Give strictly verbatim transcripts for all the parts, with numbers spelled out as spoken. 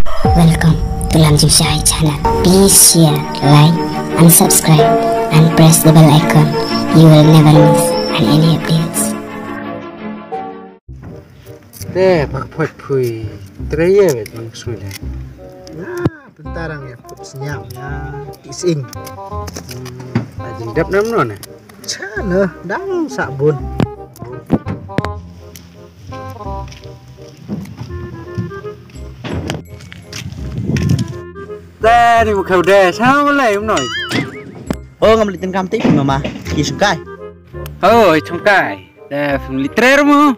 Welcome to Lam Jingshai channel. Please share, like, and subscribe, and press the bell icon. You will never miss on any updates. Te, pak phot phui. Tre ye, wet, mang sui le. Na, bentar ang ya, put senyap ya. Ising. Hmm, ajin dep nam no ne. Chana, dang sabun. Te ni mukha udah sama lah, um, noi. Oh, ngam litin kam tip mama. Ki sukai. Oh, sukai. Te family trail mo.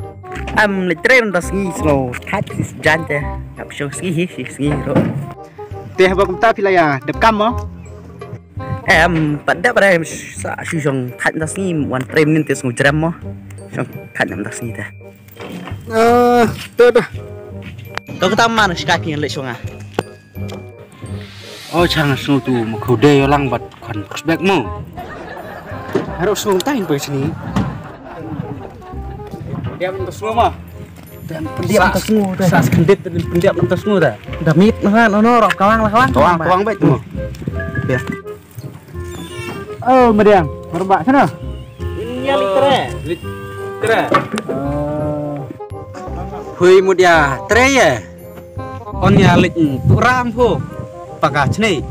Am, le trail da sngi slo. Thait si jan te. Ngap show sngi hi, si sngi ro. Te haba kumta phi la ya dep kam mo. Em, pat dep re, sa shu jong thait da sngi wan trail nin te sngu jrem mo. Jong thait nam da sngi te. Eh, te te. Kau kata man skai phi le shonga. Oh, chang sngew tu ma khode yo lang bat kan prospect mo. Harus sngew tain pa sini. Dia minta sngew ma. Dan pendiam ta sngew ta. Sa skendit dan pendiam ta sngew ta. Da mit na kan, ono rok kawang la kawang. Kawang, kawang baik tu mo. Ya. Oh, madiang, merbak sana. Nya litre. Litre. Hui mudia, tre ye. On ya lik tu ram pho. Paka chni.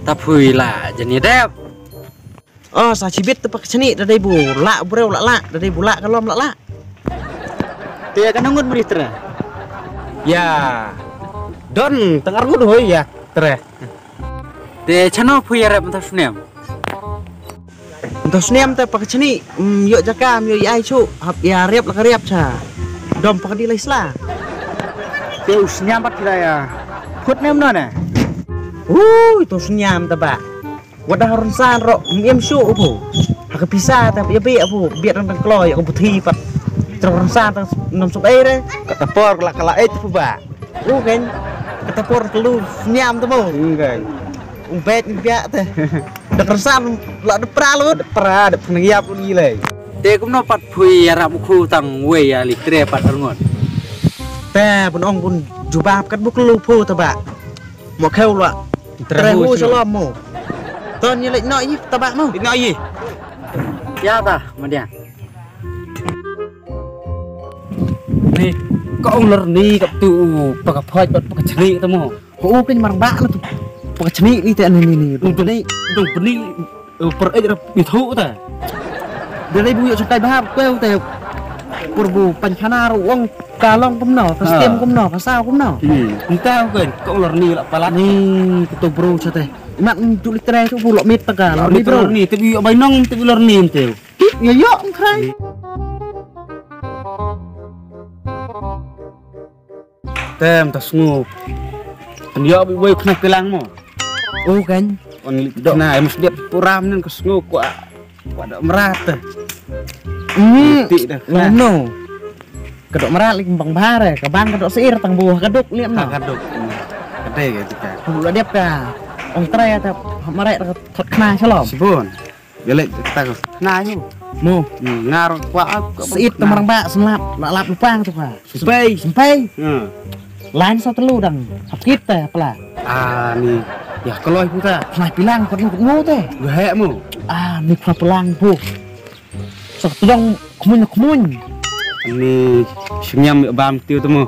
Ta phui la jani dep. Oh, sa chibit tu paka chni da dei bu la breu la la, da dei bu la kalom la la. Te ka nangut mri tre. Ya. Don tengar ngut hoi ya tre. Te chano phu ya rep mta snem. Mta snem te paka chni, mm, yo jaka, mm, yo ai chu, hap ya rep la ka rep cha. Dom paka di lai sla. Te u snem pat kila ya. Phut nem no ne. Ui, tu snem te ba. Wada harun san ro, mm, em shu u phu. Ha ka pisa te ya bi u phu, bi dang dang klo ya ka buthi pat. Terus harun san tang nom sub ai re. Kata por kala kala ai tu ba. U kan. Kata por kelu snem te mo. Kan. U bet ni biak te. Da kersam la da pra lu. Da pra da pngiap lu ni lai. Te kumno pat phui ya rap khu tang wei ya li tre pat arngon. Te bun ong bun jubab kat bu kelu phu te ba. Mo kheu la. Tre hu shalom mo. Ton ni lek no yi te ba mo. No yi. Ya ta ma dia. Ni, ka ong lor ni kap tu paka phoj pat paka chni ta mo. Ko u kin mar ba la tu. Paka chni ni te ni ni ni. Dong bni, dong bni, eh, per ej rap bi thu ta. Dei bu yo chakai ba ko te. Pur bu pan khana ro ong ka long kumno, ka stem kumno, ka sao kumno. Hmm, ta ko ko lor ni la palat. Ni ko to bro cha te. Mat tu litre tu bu lo mit ta ka, lo ni bro. Ni te bi bai nong te bi lor ni te. Tip ya yo ngkhrai. Tem ta sngu. Kan yo bi wei khna pilang mo. U kan. On li khna em sdep puram nen ka sngu kwa. Kwa da mrat. Hmm. Ti da khna. No. Ka dok mrat li bang bare, ka bang ka dok seir tang buh ka dok liam. Ka dok. Ka dei ka tika. Ka bu la dep ka. Ong trai ta mare ta thot khna shalom. Sibun. Gelek ta khna yu. Mo. Hmm, ngar kwa ap ka. Seit ta marang ba senlap, la lap lupang tu ka. Sempei. Sempei. Hmm. Lain sa telu dang. Hap kit ta pla. Ah, ni. Ya keloi puta. Khna pilang perlu mo te. Gahek mo. Ah, ni khna pilang pu. Sa tedong khmuin khmuin. Ni senyam bam tiu temu.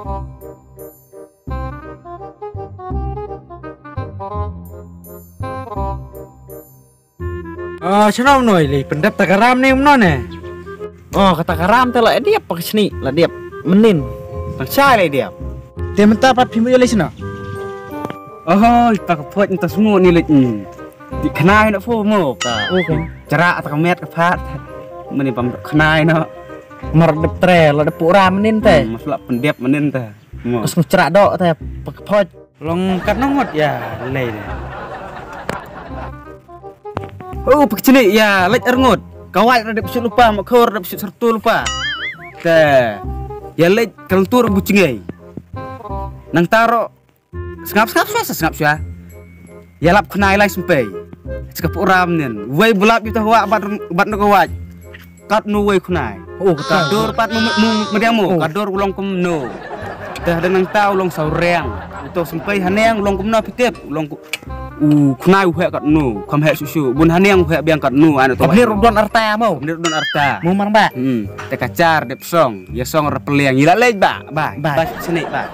Ah, shano mnoi li pyndep ta ka ram ne mno ne. Oh, kata ka ram te la diap pa ka shni, la diap. Menin. Tang shai la diap. Te mynta pat phim ïa lei shano. Oh, ta ka phot mynta sngu ni lei. Ti khnai na phu mo ka. Okay. Chara ta ka met ka phat. Mani pam khnai no. Mar dep tre la dep pura menin te. Hmm, mas la pyndep menin te. Mo. Ka sngu chara dok te pa ka phot. Long kat nongot ïa lei ne. Oh, pekchini ïa leit arngut. Kawai ra dep sut lupa, makhor dep sut sertu lupa. Te ïa leit kaltur bu cengei. Nang taro. Sngap sngap sua, sngap sua. Ïa lap khnai lai sempei. Sngap uram nen. Wei bulap ïa ta wa bat bat no kawai. Kat no wei khnai. Oh, ka dur pat mu mu mediamo. Oh. Ka dur ulong kum no. Te hadang nangta u long saw riang. Uto sngewthuh haneng u long kumno phi tip? U long ku-, u khnai u heh katno, kham heh shuh shuh. Bun haneng u heh biang katno, ano to. Kam nir u don arta mo. Kam nir u don arta. Mo mar ba. Hmm. Te ka jar dep song, ïa song ra peliang. Ïa la leit ba. Ba. Ba. Ba sini ba.